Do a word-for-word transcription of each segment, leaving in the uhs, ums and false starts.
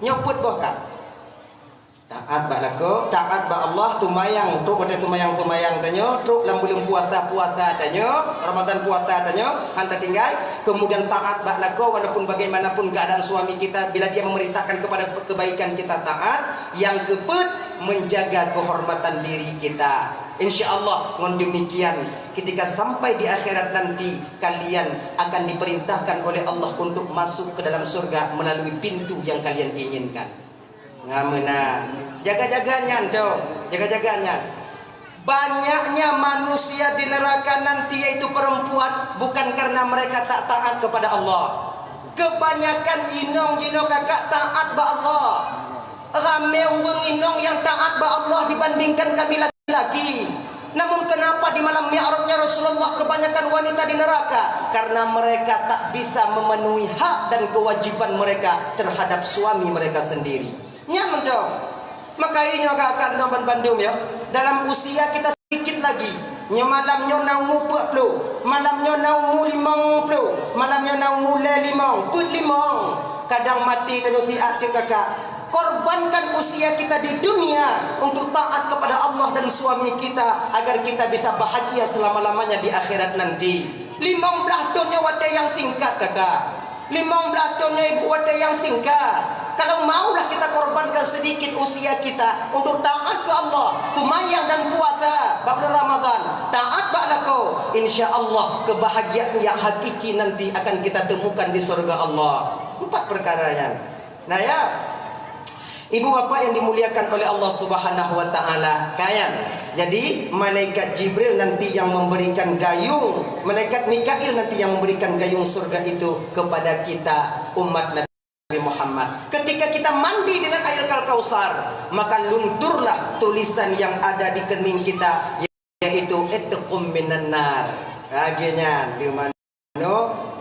Nyoe peuet boh ka. Taat bak lakoe, taat bak Allah, seumayang, trok watèe seumayang-seumayang tanyoe, trok lam buleuen puasa-puasa tanyoe, Ramadan puasa tanyoe, han tatinggai. Kemudian taat bak lakoe, walaupun bagaimanapun keadaan suami kita, bila dia memerintahkan kepada kebaikan kita taat. Yang keempat, menjaga kehormatan diri kita. Insya Allah, ngon demikian, ketika sampai di akhirat nanti, kalian akan diperintahkan oleh Allah untuk masuk ke dalam surga melalui pintu yang kalian inginkan. Ngameunan. Jaga-jaga nyan, cok. Jaga-jaga nyan. Banyaknya manusia di neraka nanti, yaitu perempuan, bukan karena mereka tak taat kepada Allah. Kebanyakan inong jinoe kakak taat bak Allah. Ramé ureuëng inong nyang taat bak Allah dibandingkan kami laki-laki. Namun kenapa di malam Mi'rajnya Rasulullah kebanyakan wanita di neraka? Karena mereka tak bisa memenuhi hak dan kewajiban mereka terhadap suami mereka sendiri. Nyan mantong. Maka ingat kakak-kakak bandum ya, dalam usia kita sedikit lagi. Nyoe malam nyoe na umu peuet ploh, malam nyoe na umu limong ploh, malam nyoe na umu lhèe limong, peuet limong. Kadang maté tanyoe siat, kakak. Korbankan usia kita di dunia untuk taat kepada Allah dan suami kita agar kita bisa bahagia selama-lamanya di akhirat nanti. Limong blah thon nyoe watèe nyang singkat, kakak. Limong blah thon nyoe ibu watèe nyang singkat. Kalau maulah kita korbankan sedikit usia kita untuk taat ke Allah, seumayang dan puasa bak bulan Ramadan, taat bak lakoe, insya Allah kebahagiaan yang hakiki nanti akan kita temukan di surga Allah. Empat perkara nyan. Nah ya, ibu bapak yang dimuliakan oleh Allah Subhanahu wa Ta'ala, kan? Jadi malaikat Jibril nanti yang memberikan gayung, malaikat Mikail nanti yang memberikan gayung surga itu kepada kita umat Nabi Muhammad. Ketika kita mandi dengan air Kal-Kausar, maka lunturlah tulisan yang ada di kening kita, yaitu itqum minan nar. Lagèe nyan, di mana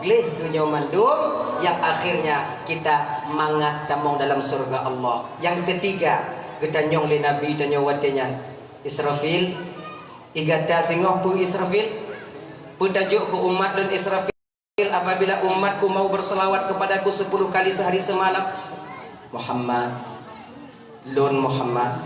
gleh donya mandum, yang akhirnya kita mangat tamong dalam surga Allah. Yang ketiga, geutanyong lé Nabi tanyoe watèe nyan, "Israfil, i gata singoh peue Israfil? Peue tajok keu umat lôn Israfil apabila umatku mau berselawat kepadaku sepuluh kali sehari semalam?" "Muhammad, lôn Muhammad,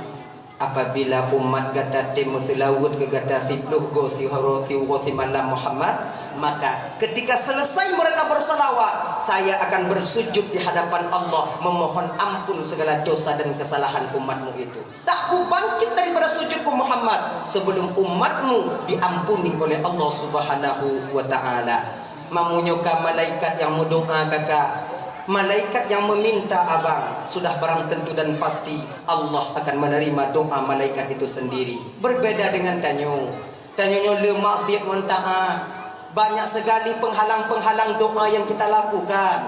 apabila umat gata tem meuseulaweuet keu gata siploh goe siuroe siuroe simalam Muhammad, maka ketika selesai mereka berselawat, saya akan bersujud di hadapan Allah memohon ampun segala dosa dan kesalahan umatmu itu." Tak kubangkit daripada sujudku Muhammad sebelum umatmu diampuni oleh Allah Subhanahu wa Ta'ala. Mamunyoe ka malaikat nyang meudoa kakak, malaikat nyang meuminta abang, sudah barang tentu dan pasti Allah akan menerima doa malaikat itu sendiri. Berbeda dengan tanyoe. Tanyoe nyoe le maksiat ngon taat. Banyak sekali penghalang-penghalang doa yang kita lakukan.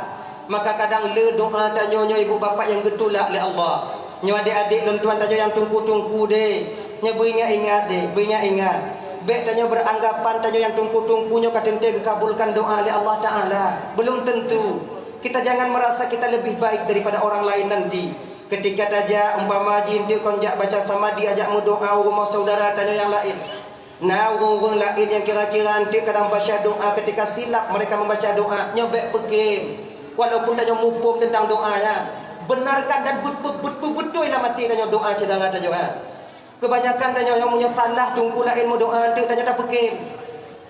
Maka kadang le doa tanyoe nyoe ibu bapak nyang geutulak lé Allah. Nyoe adék-adék lôn tuan tanyoe nyang teungku-teungku deh. Nyoe beuingat-ingat deh, beuingat-ingat. Bèk tanyoe beranggapan tanyoe nyang teungku-teungku nyoe ka teuntèe geukabulkan doa lé Allah Ta'ala. Belum tentu. Kita jangan merasa kita lebih baik daripada orang lain nanti. Ketika tajak umpama jih enteuk kon jak baca samadi ajak meudoa u rumoh saudara tanyoe nyang laén. Na ureuëng-ureuëng laén nyang kira-kira enteuk kadang baca doa ketika silap mereka membaca doa, nyoe bèk peukem. Walaupun tanyoe muphom teuntang doa nyan, benarkan dan beut-, beut-, beut-, beutôi lam até tanyoe doa syedara tanyoe nyan. Keubanyakan tanyoe nyang meunyoe salah teungku laén meudoa enteuk tanyoe tapeukem.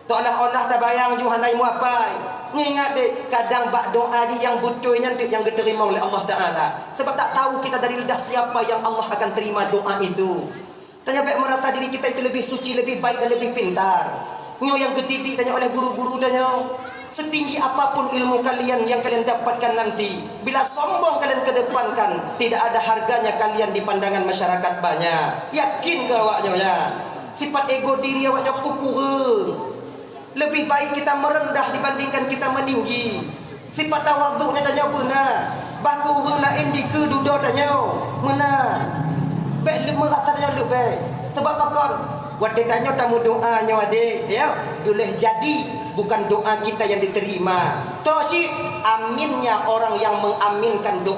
Seolah-olah tabayang ju hana imu apai. Nyoe ingat deh, kadang bak doa jih nyang beutôi nyan teuk nyang geuteurimong lé Allah Ta'ala. Sebab tak tahu kita dari lidah siapa yang Allah akan terima doa itu. Tanyoe bèk merasa diri kita itu lebih suci, lebih baik dan lebih pintar. Nyoe nyang geudidik tanyoe oleh guru-guru tanyoe. Setinggi apapun ilmu kalian yang kalian dapatkan nanti, bila sombong kalian kedepankan, tidak ada harganya kalian di pandangan masyarakat banyak. Yakin keu awak nyoe nyan. Sifat ego diri awak nyoe peukureueng. Lebih baik kita merendah dibandingkan kita meninggi. Sifat tawadhu nyan tanyoe beuna. Bah keu ureuëng laén dikeue dudoe tanyoe. Meunan. Bèk lé meurasa tanyoe leubeh. Sebab pakon? Watèe tanyoe tameudoa nyoe adék, ya, boleh jadi bukan doa kita yang diterima. Toh cit aminnya orang yang mengaminkan doa